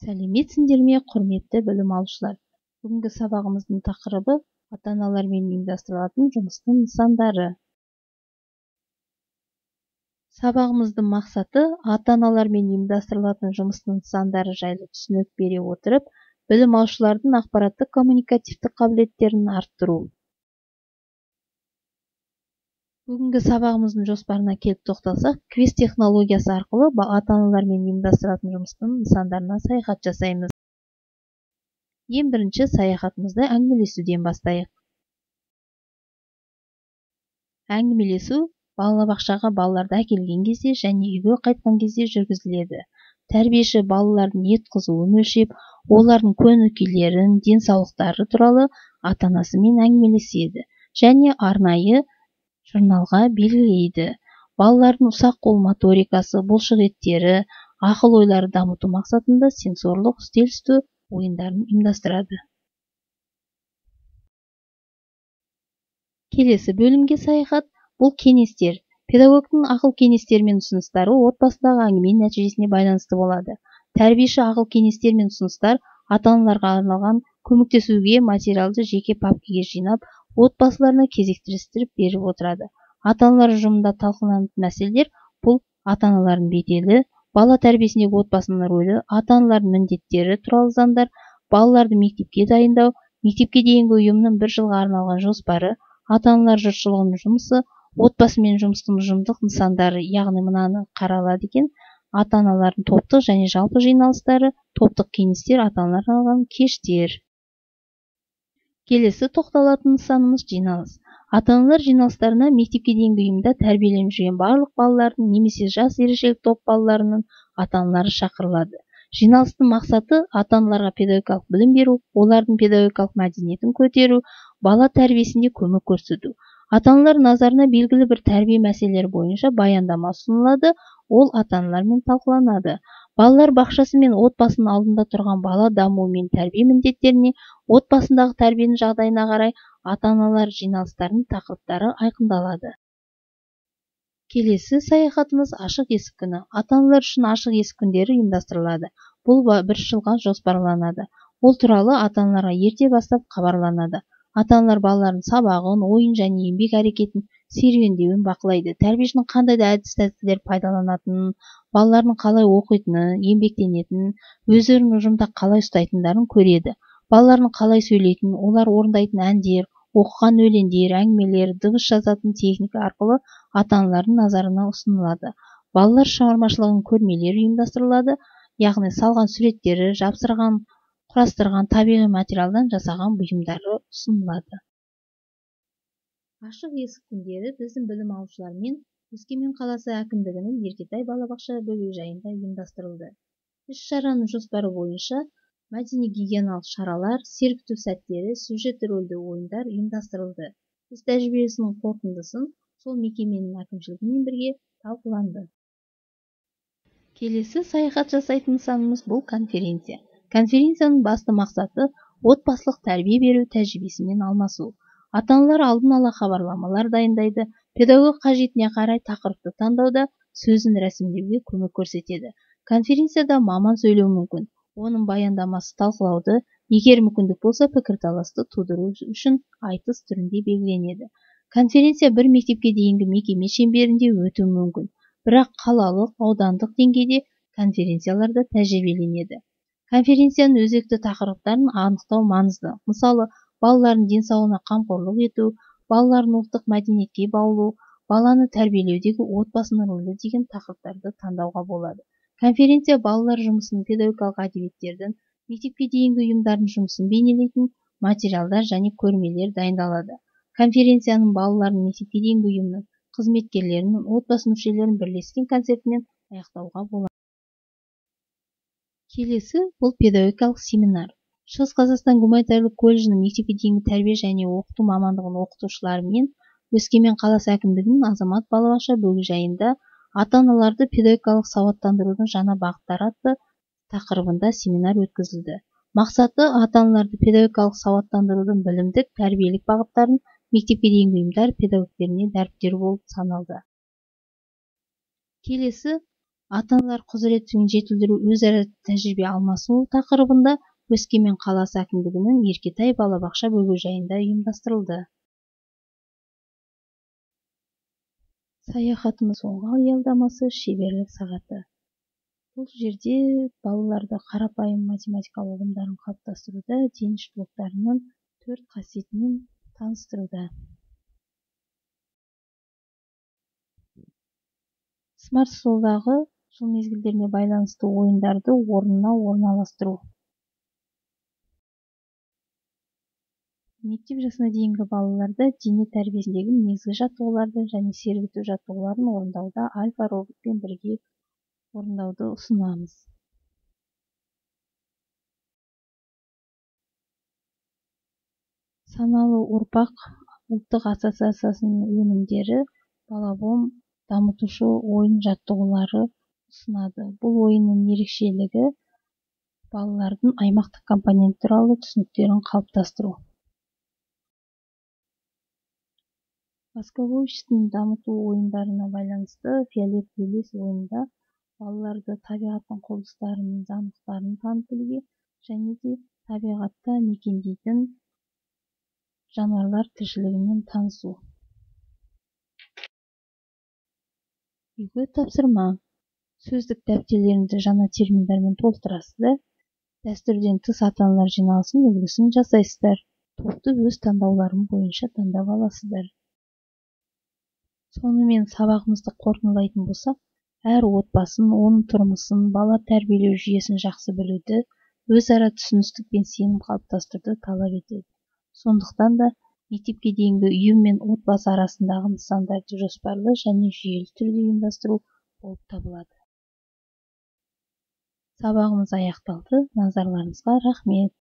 Сәлеметсіңдер ме, құрметті білім алушылар! Бүгінгі сабағымыздың тақырыбы ата-аналармен ұйымдастырылатын жұмыстың нысандары. Сабағымыздың мақсаты ата-аналармен ұйымдастырылатын жұмыстың нысандары жайлы түсінік бере отырып, білім алушылардың ақпараттық-коммуникативтік қабілеттерін арттыру. Бүгінгі сабағымыздың жоспарына келіп тоқталсақ, квиз технологиясы арқылы ата-аналармен ұйымдастырылатын жұмыстың нысандарына саяхат жасаймыз. Ең бірінші саяхатымызды әңгімелесуден бастайық. Әңгімелесу балабақшаға балаларды әкелген кезде және үйге қайтқан кезде жүргізіледі. Тәрбиеші балалардың ет қызуын өлшеп, олардың көңіл күйлерін, денсаулықтары туралы ата-анасымен әңгімелеседі және арнайы журналға белгілейді. Балалардың ұсақ қол моторикасы, бұлшық еттері, ақыл ойлары дамыту мақсатында сенсорлық үстел үсті ойындарын ұйымдастырады. Келесі бөлімге саяхат бұл кеңестер. Педагогтың ақыл кеңестері мен ұсыныстары отбасындағы әңгіме нәтижесіне байланысты болады. Тәрбиеші ақыл кеңестер мен ұсыныстар ата-аналарға арналған көмектесуге материалды жеке папкеге жинап, отбасыларына кезектестіріп беріп отырады. Ата-аналар ұжымында талқыланатын мәселелер бұл ата-аналардың беделі, бала тәрбиесіндегі отбасының рөлі, ата-аналардың міндеттері туралы заңдар, балаларды мектепке дайындау, мектепке дейінгі ұйымның бір жылға арналған жоспары, ата-аналар жұртшылығының жұмысы, отбасымен жұмыстың ұжымдық нысандары, яғни мынаны қаралады екен, ата-аналардың топтық және жалпы жиналыстары, топтық кеңестер, ата-аналарға арналған кештер. Келесі тоқталатын нысанымыз жиналыс. Ата-аналар жиналыстарына мектепке дейінгі ұйымда тәрбиеленіп жүрген барлық балалардың немесе жас ерекшелік топ балаларының ата-аналары шақырылады. Жиналыстың мақсаты ата-аналарға педагогикалық білім беру, олардың педагогикалық мәдениетін көтеру, бала тәрбиесінде көмек көрсету. Ата-аналар назарына белгілі бір тәрбие мәселелері бойынша баяндама ұсынылады, ол ата-аналармен талқыланады. Балалар бақшасы мен отбасының алдында тұрған бала дамуы мен тәрбие міндеттеріне, отбасындағы тәрбиенің жағдайына қарай ата-аналар жиналыстарының тақырыптары айқындалады. Келесі саяхатымыз ашық есік күні. Ата-аналар үшін ашық есік күндері ұйымдастырылады. Бұл бір жылға жоспарланады. Ол туралы ата-аналарға ерте бастап хабарланады. Ата-аналар балалардың сабағын, ойын және еңбек әрекетін, серуендеуін бақылайды. Тәрбиешінің қандай да әдіс-тәсілдер пайдаланатынын, балалардың қалай оқитынын, еңбектенетінін, өздерін ұжымда қалай ұстайтындарын көреді. Балалардың қалай сөйлейтінін, олар орындайтын әндер, оқыған өлеңдер, әңгімелер, дыбыс жазатын техника арқылы ата-аналардың назарына ұсынылады. Балалар шығармашылығының көрмелері ұйымдастырылады, яғни салған суреттері, жапсырған, құрастырған табиғи материалдан жасаған бұйымдары ұсынылады. Ашық есік күндері біздің білім алушылармен Өскемен қаласы әкімдігінің Еркетай балабақша бөбекжайында ұйымдастырылды. Іс-шараның жоспары бойынша мәдени-гигиеналық шаралар, сергіту сәттері, сюжетті рөлді ойындар ұйымдастырылды. Іс тәжірибесінің қорытындысын сол мекеменің әкімшілігімен бірге талқыланды. Келесі саяхат жасайтын нысанымыз бұл конференция. Конференцияның басты мақсаты отбасылық тәрбие беру тәжірибесімен алмасу. Ата-аналар алдын ала хабарламалар дайындайды, педагог қажетіне қарай тақырыпты таңдауда сөзін рәсімдеуге көмек көрсетеді. Конференцияда маман сөйлеуі мүмкін. Оның баяндамасы талқылауды, егер мүмкіндік болса, пікірталасты тудыру үшін айтыс түрінде белгіленеді. Конференция бір мектепке дейінгі мекеме шеңберінде өтуі мүмкін, бірақ қалалық, аудандық деңгейде конференцияларда тәжірибеленеді. Конференцияның өзекті тақырыптарын анықтау маңызды. Мысалы, балалардың денсаулығына қамқорлық ету, балаларын ұлттық мәдениетке баулу, баланы тәрбиелеудегі отбасының рөлі деген тақырыптарды таңдауға болады. Конференция балалар жұмысының педагогикалық әдебиеттердің, мектепке дейінгі ұйымдардың жұмысын бейнелейтін материалдар және көрмелер дайындалады. Конференцияның балалардың мектепке дейінгі ұйымның қызметкерлерінің, отбасы мүшелерінің бірлескен концертімен аяқтауға болады. Келесі бұл педагогикалық семинар. Шығыс Қазақстан гуманитарлық колледжінің мектепке дейінгі тәрбие және оқыту мамандығының оқытушыларымен Өскемен қаласы әкімдігінің Азамат балабақша бөбекжайында ата-аналарды педагогикалық сауаттандырудың жаңа бағыттары атты тақырыбында семинар өткізілді. Мақсаты ата-аналарды педагогикалық сауаттандырудың білімдік, тәрбиелік бағыттарын мектепке дейінгі ұйымдар педагогтеріне дәріптеу болып саналды. Келесі Ата-аналар құзыретін жетілдіру, өзара тәжірибе алмасу тақырыбында Өскемен қаласы әкімдігінің Еркетай балабақша бөбекжайында ұйымдастырылды. Саяхатымыз соңғы аялдамасы шеберлік сағаты. Бұл жерде балаларды қарапайым математикалық ұғымдарын қалыптастыруда, деніш блоктарының 4 қасиетімен таныстыруда. Смарт-столдағы жыл мезгілдеріне байланысты ойындарды орнына орналастыру. Мектеп жасына дейінгі балаларда дене тәрбиесіндегі негізгі жаттығуларды және сергіту жаттығуларын орындауда альфа-роботпен бірге орындауды ұсынамыз. Саналы ұрпақ ұлттық ассоциациясының өнімдері Балабом дамытушы ойын жаттығулары ұсынады. Бұл ойынның ерекшелігі балалардың аймақтық компонент туралы түсініктерін қалыптастыру. Воскобойчиктің дамыту ойындарына байланысты Фиолетовый лес ойынында балаларды табиғаттың құбылыстарының заңдылықтарын танып білуге және де табиғатта мекендейтін жануарлар тіршілігімен танысу. Үйге тапсырма. Сөздік дәптерлеріңді жаңа терминдармен толтырасыздар. Дәстүрден тыс ата-аналар жиналысының үлгісін жасайсыздар. Топты өз таңдауларың бойынша таңдап аласыздар. Сонымен сабағымызды қорытындылайтын болсақ, әр отбасын, оның тұрмысын, бала тәрбиелеу жүйесін жақсы білуді, өзара түсіністік пен сенім қалыптастыруды талап етеді. Сондықтан да мектепке дейінгі ұйым мен отбасы арасындағы нысандарды жоспарлы және жүйелі түрде ұйымдастыру болып табылады. Сабағымыз аяқталды. Назарларыңызға рахмет.